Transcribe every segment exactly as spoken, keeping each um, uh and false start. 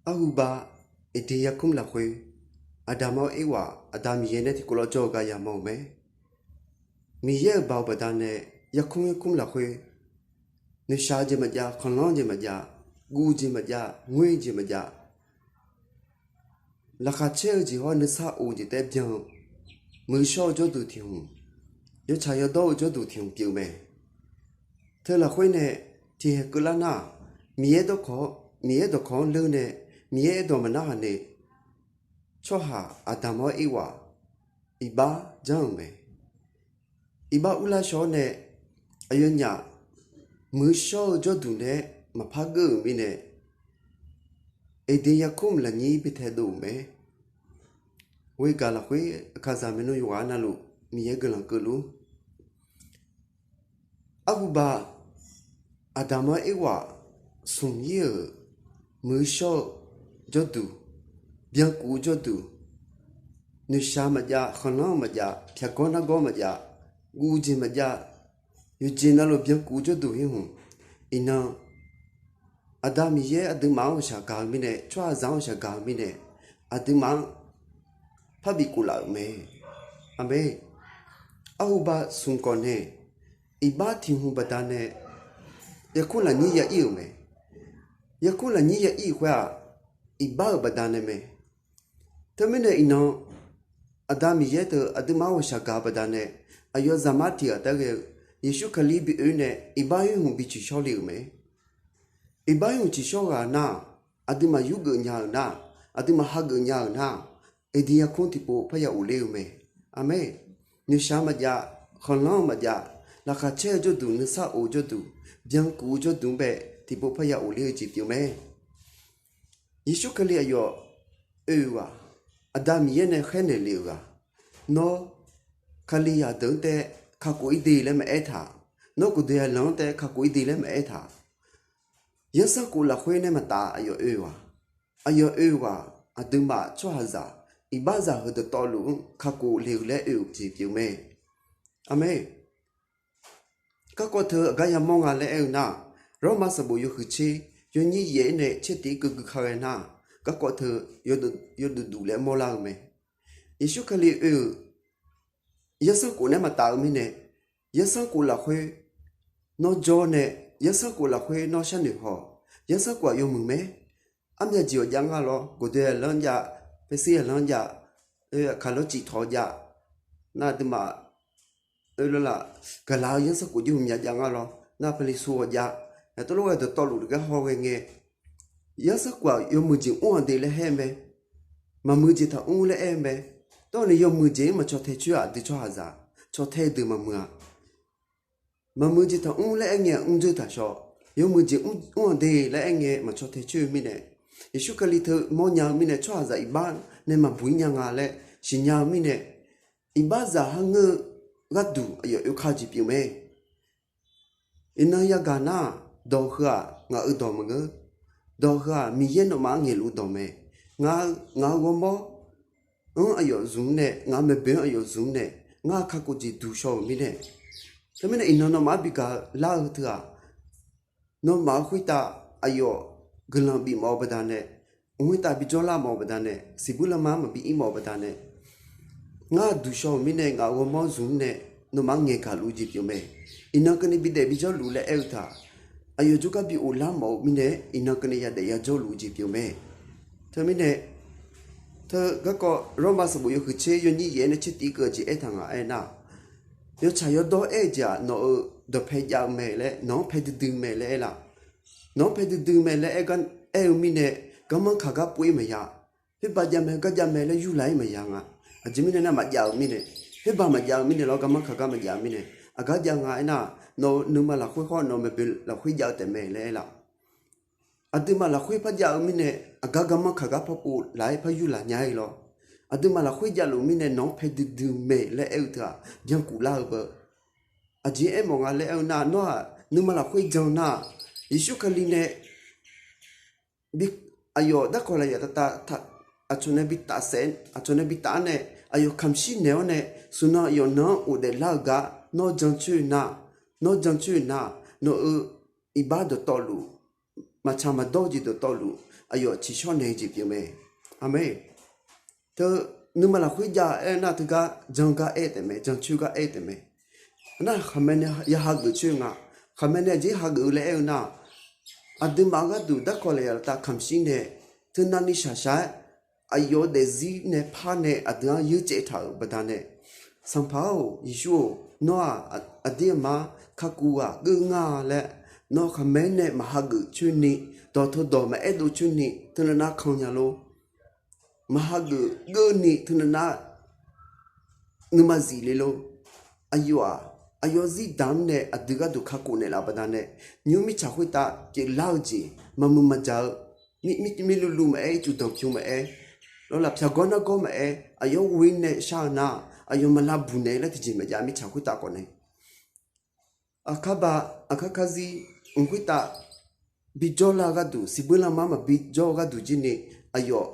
Arhuba, Eqdeq yarkmr lafkhoer, Aqdamq-awr Erwaq, Aqda Miqyaer nae tiqkawv lawr jawr-eu gar yamawr-euq mae. Miqyaer-euq baoq baqdanae yarkmr yarkmr lafkhoer, noeqshaq-eu jeq maqjav, khanqlanr-eu jeq maqjav, guv-eu jeq maqjav, ngoer-eu jeq maqjav, laqkhaq caer-eu jeq hawr nuisar of-eu jeq taef-aer byan-eu, muiqshawr-eu jawrduq tiq hmq, yawtsaq yawdawr-eu jawrduq tiq hmq pyeuf-eu mae. Teu lafkhoer nae tiqhaeq keuvlar nar-aq, Miqyaer dawqkawq-anr, Miqyaer dawqkawq-anr leur nae, Miqyaer aerdawq maqnarhaq nae, tsawrhaq Aqdamq-awr Erwaq iqbax janr-euq mae. Iqbax urlar shaw-awr nae, aqyawfnyaf muiqshawr-eu jawrduq naeq-aer maqpar geur-euq mirnae, Eqdeq yarkmr lafnyir bi taedov-euq mae. Ghoer gaq lafkhoer aqkaqzaq maernmr yawqghaq navluf Miqyaer guiqlanq keuvluf-ur. Arhuba, Aqdamq-awr Erwaq smq ir-euq muiqshawr-eu jawrduq, byankuf-eu jawrduq, noeqshaq maqjav, khanqlanr-eu maqjav, pyaqgawr nargawr maqjav, guv-eu jeq maqjav, yawqjeq navluf byankuf-eu jawrduq ir hmq, iqnan Aqda Miqyaer aqduimaf-anr ghawqshaq gaq-eu mirnae, tsawrhaqzaq-anr ghawqshaq gaq-eu mirnae, aqduimaf-anr parbi koflaf-euq mae. Aqmeq. Arhuba smq kawq nae iqbax tiq hmq baqdanae yarkmr lafnyir ya ir-euq mae. Yarkmr lafnyir ya ir-euq khoer-aq, iqbax-euq baqdanae mae. Teumirnae iqnan Aqda Miqyaer teu aqduimaf-anr ghawqshaq gaq-eu baqdanae, aqyawf zaqmar tiq ghaq taef-aer ghae-eu Yeqsur Kali bi oe nae iqbax ir hmq bi ciqshawr le-euq mae. Iqbax ir hmq ciqshawr ghaq nar-aq, aqduimaf yurgeuf nya-euq nar-aq, aqduimaf hageuf nya-euq nar-aq, Eqdeq yarkmr tiqpov parya ghofler-eu mae. Aqmeq. Noeqshaq maqjav, khanqlanr-eu maqjav, laqkhaq caer-eu jawrduq, nuisar of-eu jawrduq, byankuf-eu jawrduq-anr bae tiqpov parya ghofler-eu jeq pyeuf mae. Yeqsur Kali aqyawf oe-eu ghaq, Aqda Miqyaer nae khaernaeq le-euq ghaq, nawr Kalizaq deuq-anr taef kakhof ir de laer maqaer taq, nawr gaqdoe aqlanq-anr taef kakhof ir de laer maqaer taq, zanrsanrkhof lafkhoer nae maqtaf aqyawf oe-eu ghaq, aqyawf oe-eu ghaq aqduimaf tsawrhaqzaq iqbaxzaq heu dawqtawvluf-anr kakhof le-eu laer oe-euq jeq pyeuf mae. Aqmeq. Garkawv teu aqgar yamawr nga laer aer-eu nar-aq, Rawrmaf sanqbof yawhuiq tser yawnyir yaef-aer nae tser tiq keuv gui ka ghae nar-aq, garkawv teu yawduq duq laer mawrlar-eu mae. Yeqsur Kali oe-euq zanrsanrkhof nae maqtaf-eu mirnae, zanrsanrkhof lafkhoer nawr jawr nae, zanrsanrkhof lafkhoer nawr sharnoeq haw, zanrsanrkhof-aq yawmuiq mae. Armyav jeq-awq jav nga lawr, gaqdoe aqlanr jav, paersir aqlanr jav, kaqlanr cif tawq jav, nar aqduimaf oe lawr laf, gaqlaq-eu zanrsanrkhof jir hmq myav jav nga lawr, nar paqliqsu-awq jav, aqtawvlawr ghae dawqtawvluf tiqgar haw ghae ngae, zanrsanrkhof-aq yawmuiq jeq mr-anr de laer aer mae, maqmuiq jeq taq mr laer aer mae. Tawrni yawmuiq jeq-anr maqcaw tae coer-aq, aqdui tsawrhaqzaq caw tae deuq maqmuiq-aq, maqmuiq jeq taq mr laer aer ngae mr dzeur taq shaw, yawmuiq jeq mr-anr de laer aer ngae maqcaw tae coer-eu mirnae, Yeqsur Kali teu mawrnya-eu mirnae tsawrhaqzaq iqbax nae maqbuq ir nya nga laer siqnya-eu mirnae, iqbaxzaq har ngeur-eu gharduq aqyawf oe ka-eu jeq pyeuf mae. Iqnan yagaq nar-aq, dawq heu-aq ngaq-euq dawq maqngeur. Dawq heu-aq Miqyaer nawmaf-anr ngaeqluf dawq mae. Ngaq-euq ghawrmawr-anr aqyawf zmq-anr nae, ngaq-euq maeqboeq-anr aqyawf zmq-anr nae, ngar kakhof jeq duq shaw-euq mirnae. Teumirnae iqnan nawmaf-anr bigaq lar-eu teu-aq, nawmaf-euq khoertav aqyawf guiqlanq bif mawf-eu baqdanae, mq khoertav bijawr lar mawf-eu baqdanae, siqbuir lanma-anr maqbi ir mawf-eu baqdanae, ngar duq shaw-euq mirnae ngaq-euq ghawrmawr zmq-anr nae nawmaf-anr ngaeqgaq luf-eu jeq pyeuf mae. Iqnan keuvni bidaef bijawr luf laer aer-eu teu-aq, aqyawf jawrgar bi of lar mawf-eu mirnae iqnan keuvni yadaef yajawr luf-eu jeq pyeuf mae. Teumirnae, teu garkawv Rawrmaf sanqbof yawhuiq tser yawnyir yaef-aer nae tser tiq keuv jeq aertaq ngaq aernar-aq, yawtsaq yawdawr aer-eu jeq-aq nawq-euq dawqpae jav-eu mae laer, nawq-anr pae duidui mae laer aer laf. Nawq-anr pae duidui mae laer aer-eu mirnae, garmanr kaq gar pov-ir maqya. Khoerbav jav mae, heugar jav mae laer yurlaq-ir maqya nga. Aqjeq mirnae nar maqjav-euq mirnae, khoerbav maqjav-eu mirnae lawr, garmanr kaq gar maqjav-eu mirnae, aqgar jav nga aernar-aq, nawq-euq nuima lafkhoer hawr nawq-euq maeqboeq lafkhoer jav-eu taef mae laer aer laf. Aqduimaf lafkhoer par jav-eu mirnae, aqgar garmanr kaq gar par pov laf-aer par yurlaq nya-ir lawr. Aqduimaf lafkhoer javluf mirnae nawq-anr pae duidui mae laer aer-eu teu-aq, byankuf lar-eu beu. Aqjeq aermawf nga laer aer-eu nar, nawr-aq nuima lafkhoer jan nar-aq, Yeqsur Kali nae bi, aqyawf darkawq lafyaq tavtav, aqcawq nae bi tafsaef, aqcawq nae bi taf-anr nae, aqyawf kamq shir naeq-awr nae, smq nan aqyawf nan-anr ghofdaef lar-eu gar nawr jan coer-eu nar, nawr jan coer-eu nar, nawq-euq iqbax dawqtawvluf, maqtsaq maqdawr-eu jeq dawqtawvluf, aqyawf ciqshawr naeq-eu jeq pyeuf mae. Aqmeq. Teu, nuima lafkhoer jav-aer nar teugar jan gar aer taef mae, jancoer gar aer taef mae. Nar khaqmae nae ya hageuf coer nga. Khaqmae nae aqjeq hageuf-eu laer aer-eu nar, aqduimaf gharduq darkawq lafyaq laftav kamq shir nae, teunavni shaqshaq-aer, aqyawf-eu daefzir nae par nae aqdui-anr yeur caev taq-euq baqdanae, Sanqpaq-or, Yeqsur-or, nawr-aq, aqdir aqmar kakhof ghaq geur ngar-a laer, nawr khaqmae nae maq hageuf coer ni, dawq teu dawq maqaer dov coer ni teunav nar kan nya lor. Maq hageuf geur ni teunav nar nuima zif le lor. Aqyawf-aq, aqyawf zir damq-anr nae aqdui gharduq kakhof naeqlaf-eu baqdanae, nymr mirtsaq khoertav pyeuflar-eu jeq maqmuiq maqjaq-eu, mirluvluv maqaer, ircuf danqpymq maqaer, lawlaf pyaq gawr nargawr maqaer, aqyawf ghoer nae shar-eu nar, aqyawf maq lavbuq naeq laer tiqjeq maqjav mirtsaq khoertav khawf nae, aqkar ba, aqkar karzir, mq khoertav bijawr lar-eu gharduq, siqbeur lanma maqbijawr-eu gharduq jir ni, aqyawf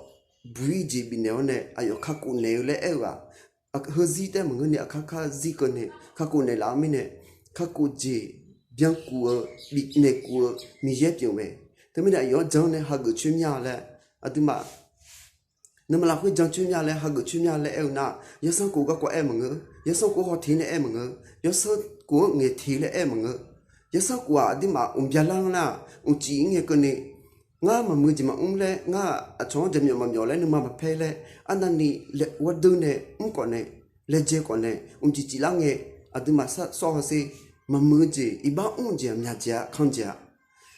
buq-ir jeq bifnaeq-awr nae aqyawf kakhof naeq-eu laer aer-eu-aq, heuzir taef maqngeur ni aqkar karzir keuvni kakhof naeqlaf-eu mirnae, kakhof jeq byankuf-eu, bifnaeq kuf-eu Miqyaer pyeuf mae. Teumirnae aqyawf-anr jan nae hageuf coer mya laer, aqduimaf nuima lafkhoer jan coer mya laer, hageuf coer mya laer aer-eu nar, yawsanr khof garkawv aer maqngeur, yawsanr khof hawteq nae aer maqngeur, yawsanr khof-anr ngaeq teq laer aer maqngeur. Yawsanr khof-aq aqduimaf mq byalar-anr nar, mqcif-ir ngae keuvni, ngar maqmuiq-eu jeq maqmr laer, ngar aqcawq-anr jaqmyawf maqmyawf laer nuima maqpaer laer, arnavni gharduq nae mr khawf nae, laejae khawf nae mqcif ciflar ngae, aqduimaf sar sawr hawsher, maqmuiq-eu jeq iqbax mr-eu jeq-aq myaqjeq-a kanr jeq-a.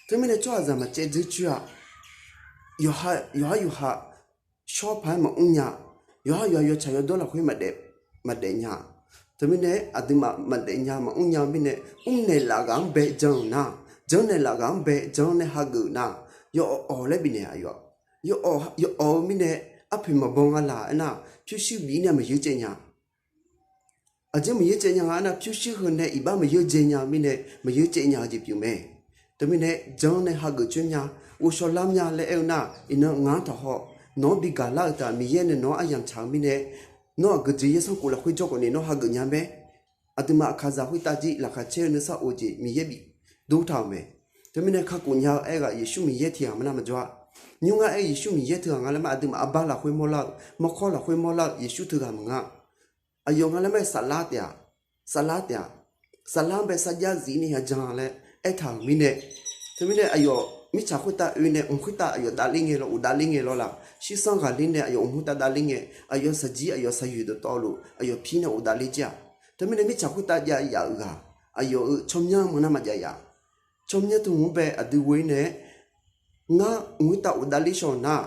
Teumirnae tsawrhaqzaq maqcaev dzeur coer-a. Yawqha yawqha shawr paq-aer maqmr nya. Yawqha yawqha yawtsaq yawdawr lafkhoer maqdaef nya. Teumirnae aqduimaf maqdaef nya maqmr nya-eu mirnae, mrnaeq laf ghaq-anr bae jan-euq nar, janrnaeq laf ghaq-anr bae jan-anr nae hageuf nar, yawawq awq laer bifnaeq aqyawf. Yawawq-eu mirnae arpoeq maqbaw nga laq aernar, pyurshuir bif-ir nae maqyeur caev nya. Aqjeq maqyeur caev nya nga aernar, pyurshuir heu nae iqbax maqyeur dzae nya-eu mirnae maqyeur caev nya-eu jeq pyeuf mae. Teumirnae jan-anr nae hageuf coer mya, ghovshaw lar mya laer aer-eu nar, iqnan ngaq-anr taqhaw, nawq-anr bi gaqlar-eu taq Miqyaer nae nawq-anr aryamq tsaq-eu mirnae, nawr aqgeujeq yawsanr khof lafkhoer jawr khawf ni nawr hageuf nya mae. Aqduimaf aqkaqzaq khoertav jir laqkhaq caer-eu nuisar of jeq Miqyaer bif dov taq-euq mae. Teumirnae kakhof nya-eu aer ghaq Yeqsur Miqyaer tiq ghaq maqnar maqjawr-a. Nymr ngar aer Yeqsur Miqyaer teughaq nga laer ma, aqduimaf arbar lafkhoer mawrlar-eu, mawrkawr lafkhoer mawrlar-eu Yeqsur teughaq maqnga. Aqyawf nga laer ma saflar taef-a, saflar taef-a. Saflar-anr bae sarjax zif-ir nae ya jan laer aertaq-euq mirnae, teumirnae aqyawf mirtsaq khoertav oe nae mq khoertav aqyawf davler ngae lawr, uqdavler ngae lawr laf, shirsanr ghaqler nae aqyawf mq khoertav davler ngae, aqyawf saqjir aqyawf saqyoeq dawqtawvluf aqyawf pir nae uqdavler jir-aq. Teumirnae mirtsaq khoertav jav yaf-euq ghaq, aqyawf-euq tsawrmyanr maqnar maqjav yaf. Tsawrmyanr teu hmq-anr bae aqdui ghoe-ir nae, ngar mq khoertav uqdavler shaw nar,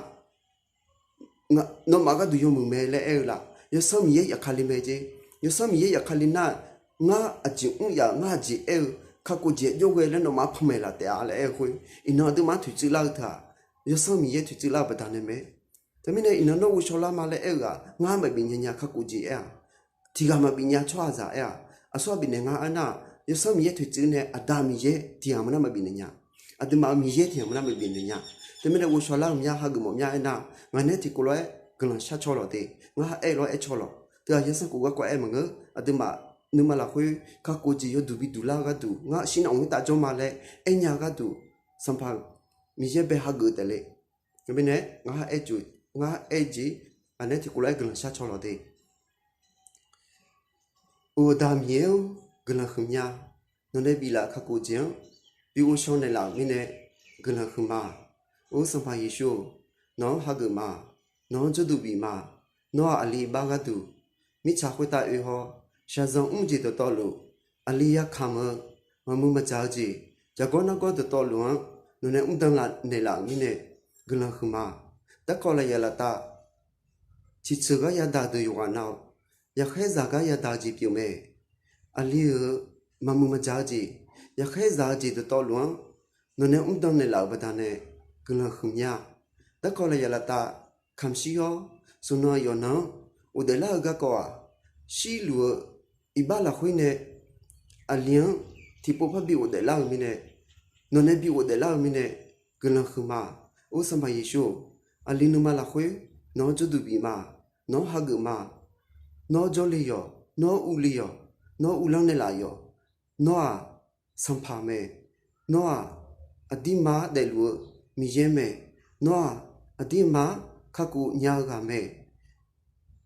nawmaf gharduq yawmuiq mae laer aer-eu laf, Yawsanr Miqyaer yafkale mae jeq. Yawsanr Miqyaer yafkale nar, ngar aqjeq mr yaf-euq, ngar aqjeq aer-eu, kakhof jeq jawrghae laer nawmaf-anr panmaeq laf taef-a laer aer-eu khoer, iqnan aqduimaf-anr toeqtsuif lar-eu teu-aq, Yawsanr Miqyaer toeqtsuif lar-eu baqdanae mae. Teumirnae iqnan nawr ghovshaw lar ma laer aer-eu ghaq ngar maqbif nya nya, kakhof jeq aer-aq, tiq ghaq maqbif nya, tsawrhaqzaq aer-aq, aqsur ghaq bifnaeq nga aernar, Yawsanr Miqyaer toeqtsuif nae Aqda Miqyaer tiq ghaq maqnar maqbif naeq nya. Aqduimaf-euq Miqyaer tiq ghaq maqnar maqbif naeq nya. Teumirnae ghovshaw lar-eu mya, hageuf mawf mya aernar, ngaq nae tiqkawv lof-aer guiqlanq shar caw lawq de. Ngar aer lof-aer caw lawq. Teughaq yawsanr khof garkawv aer maqngeur. Aqduimaf nuima lafkhoer kakhof jeq yawduq biduq lar-eu gharduq, ngar shirnav mq khoertav jawr ma laer aernya-eu gharduq, Sanqpaq Miqyaer bae hageuf taef le. Teumirnae ngar aer jeq, ngar aer jeq, ngaq nae tiqkawv lof-aer guiqlanq shar caw lawq de. Or Aqda Miqyaer-or, guiqlanq huiqmya. Nawqnae biflaf-euq kakhof jeq-anr bi ghovshaw naeqlaf-euq mirnae guiqlanq huiqma. Or Sanqpaq Yeqsur-or, nawq-anr hageuf ma. Nawq-anr jawrduq bif ma. Nawr-aq aqli bar gharduq mirtsaq khoertav oe haw, shaqzanq mr jeq dawqtawvluf, aqli yakamq-eu, maqmuiq maqjaq-eu jeq, jaqgawr nargawr dawqtawvluf-anr nawqnae mr dan laf naeqlaf-euq mirnae guiqlanq huiqma. Darkawv lafyaq laftav ciqceuq gar yadaq deuq yawqghaq nav-awq. Yaqkhaer zaq gar yadaq-eu jeq pyeuf mae. Aqli-euq maqmuiq maqjaq-eu jeq, yaqkhaer zaq-eu jeq dawqtawvluf-anr nawqnae mr dan naeqlaf-euq baqdanae guiqlanq huiqmya. Darkawv lafyaq laftav kamq shir-awr, smq nan aqyawf nan-anr ghofdaef lar-eu garkawv-aq, shirluf-eu iqbax lafkhoer nae aqli-anr tiqpov par bi ghofdaef lar-eu mirnae, nawqnae bi ghofdaef lar-eu mirnae guiqlanq huiqma. Or Sanqpaq Yeqsur-or, aqli nuima lafkhoer nawq-anr jawrduq bif ma. Nawq-anr hageuf ma. Nawr jawrle yawq, nawr uvle yawq, nawr uvlanr naeqlaf yawq. Nawr-aq Sanqpaq mae. Nawr-aq aqdirma daefluf-eu Miqyaer mae. Nawr-aq aqdirmar kakhof nya-eu ghaq mae.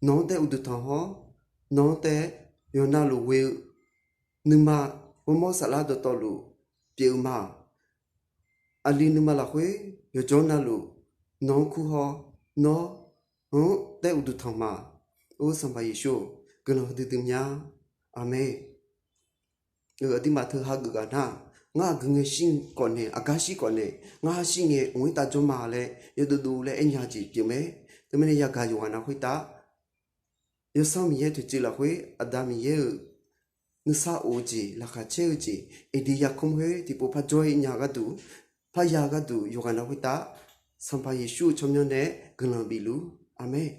Nawq-anr taef uqduq tanq hawr, nawq-anr taef yawqnavluf ghoe-eu nuima, ghawrmawr saflar dawqtawvluf pyeuf-eu ma. Aqli nuima lafkhoer yawqjawr navluf nawq-anr kur haw, nawr-anr taef uqduq tanq ma. Or Sanqpaq Yeqsur-or, guiqlanq huiqdui dui mya. Aqmeq. Aqduimaf teu hageuf ghaq nar, ngar aqgeu ngae shir khawf nae, aqgar shir khawf nae, ngar shir ngae mq-ir tav jawr ma laer yawdovdov laer aernya-eu jeq pyeuf mae. Teumirnae yagaq yawqghaq nav khoertav, Yawsanr Miqyaer toeqciv lafkhoer Aqda Miqyaer-euq nuisar of-eu jeq, laqkhaq caer-eu jeq, Eqdi yarkmr khoer tiqpov par jawr-ir nya gharduq, parya gharduq yawqghaq nav khoertav, Sanqpaq Yeqsur-euq tsawrmyanr nae guiqlanq bifluf. Aqmeq.